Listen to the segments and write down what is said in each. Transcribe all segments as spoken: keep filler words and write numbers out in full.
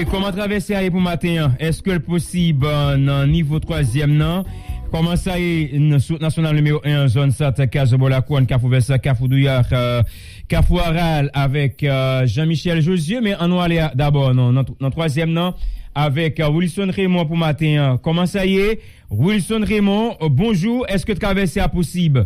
Kòman travèse a ye pou maten an? Èske l posib, euh, nan nivo twazyèm nan? Kòman sa ye, n-, sou wout nasyonal nimewo en an, zòn Sant, Kazo, Bò Lakouwòn, Kafou Vèsa, Kafou Douyar, euh, Kafou Aral avèk, euh, Jean Michel Josué? Men ann nou ale a, dabò nan, nan, nan twazyèm nan avèk, euh, Wilson Raymond pou maten an. Kòman sa ye? Wilson Raymond, bonjou. Èske travèse a posib?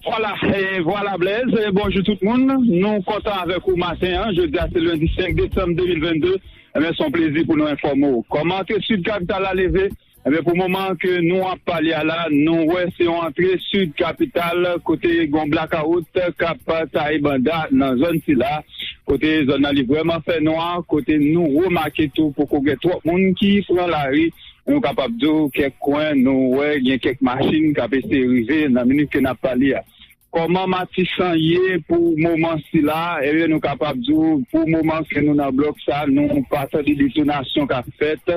Vwala, e vwala Blaise, e bonjou tout moun. Nou kontan avèk ou maten an. Jodi a se lendi senk desanm de mil vennde. Ebyen, se yon plezi pou nou enfòme w. Kòman antre sid kapital la leve? Ebyen, pou moman ke nou ap pale a la, nou wè se yon antre sid kapital kote gen yon blakawout k ap taye banda nan zòn sila, kote zòn nan li vrèman fè nwa, kote nou remake tou poko gen twòp moun ki pran lari. Nou kapab di w kèk kwen nou wè gen kèk machin k ap eseye rive nan minit ke n ap pale a. Kòman Matisan ye pou moman sila? Ebyen, nou kapab di w, pou moman ke nou nan blòk sa, nou pa tande detonasyon k ap fèt,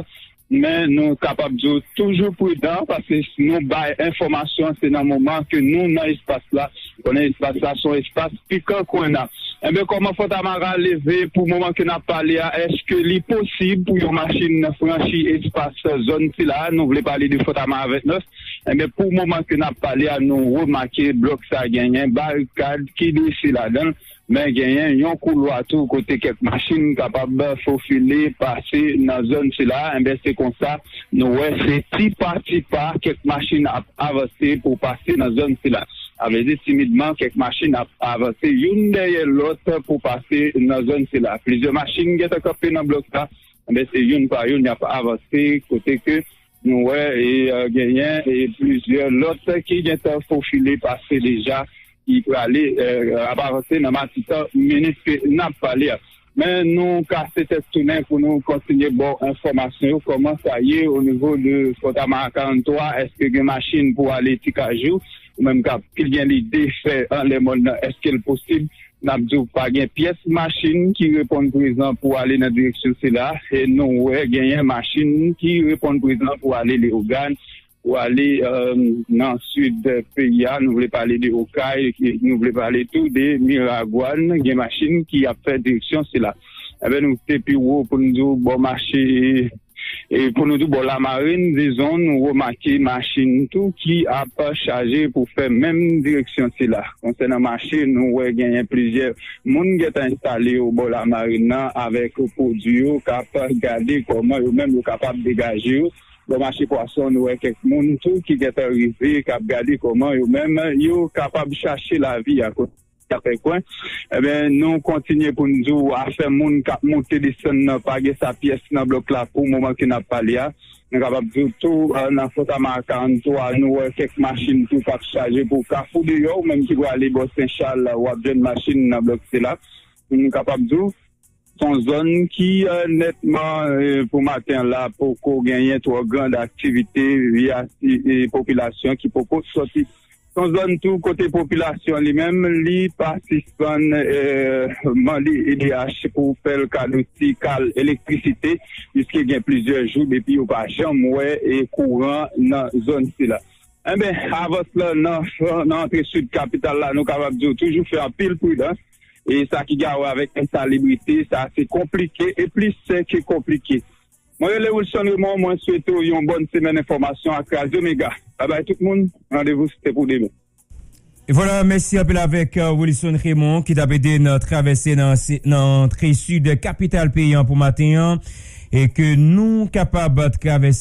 men nou kapab di w toujou pridan, paske nou bay enfòmasyon, se nan moman ke nou nan espas la. Konnen espas la se yon espas pikan kwen nan. Enben, kòman Fontamara leve pou moman ke n ap pale a? Èske li posib pou yon machin franchi espas zòn sila? Nou vle pale de Fontamara vennèf. Enben, pou moman ke n ap pale a, nou remake blòk sa genyen barikad ki drese ladan l, men genyen yon koulwa tou kote kèk machin kapab fofile pase nan zòn sila. Enben, se konsa, nou wè se ti pa ti pa kèk machin ap avanse pou pase nan zòn sila. Sa vle di, timidman, kèk machin ap avanse youn dèyè lòt pou pase nan zòn sila. Plizyè machin gentan kanpe nan blòk sa. Enben, se youn pa youn y ap avanse, kote ke nou wè e, e, genyen e plizyè lòt ki gentan fofile pase deja, ki prale, e, ap avanse nan matisan minit ke n ap pale a. Men nou kase tèt tounen pou nou kontinye ba w enfòmasyon yo, kòman sa ye o nivo de Fontamara karant twa, èske gen machin pou ale Ti Kajou, ou menm k ap ki gen lide fè anlè mòn nan, èske l posib? N ap di w pa gen pyès machin ki reponn prezan pou ale nan direksyon sila, e nou wè genyen machin ki reponn prezan pou ale Leyogàn, pou ale, e, nan sid peyi a. Nou vle pale de Okay, nou vle pale tou de Miragwàn, gen machin ki ap fè direksyon sila. Enben, nou te pi wo pou n di w bò mache, e pou nou di w bò Lamarin, dizon, nou remake machin tou ki ap chaje pou fè menm direksyon sila. Konsènan mache, nou wè genyen plizyè moun gentan enstale yo bò Lamarin nan avèk pwodui yo k ap gade kòman yo menm yo kapab degaje yo. Bò mache pwason, nou wè kèk moun tou ki gentan rive, k ap gade kòman yo menm yo kapab chache lavi a kote y ap fè kwen. Enben, nou kontinye pou n di w afè moun k ap moute desann nan, pa gen sa pyès nan blòk la pou moman ke n ap pale a. Nou kapab di w tou, e, nan Fontamara karant twa, nou wè kèk machin tou k ap chaje pou Kafou Deyò, ou menm ki prale bò Sen Chal, w ap jwenn machin nan blòk sila. Nou kapab di w, se yon zòn ki, e, nètman, e, pou maten an la, poko genyen twò grand aktivite, vi a, e, popilasyon ki poko sòti. Se yon zòn tou kote popilasyon li menm, li pa sispann, e, mande E D H pou fè l kado ti kal elektrisite, piske gen plizyè jou depi yo pa janm wè, e, kouran nan zòn sila. Enben, avans lan nan, nan antre sid kapital la, nou kapab di w toujou fè anpil pridans. E sa ki gen a wè avèk ensalibrite, sa se konplike e plis ke konplike. Mwen rele Wilson Raymond, mwen swete w yon bòn semèn enfòmasyon ak Radyo Mega. Babay tout moun, randevou se pou demen. E vwala, mèsi anpil avèk, euh, Wilson Raymond ki t ap ede n travèse nan, nan antre sid kapital peyi an pou maten an, e ke nou kapab travèse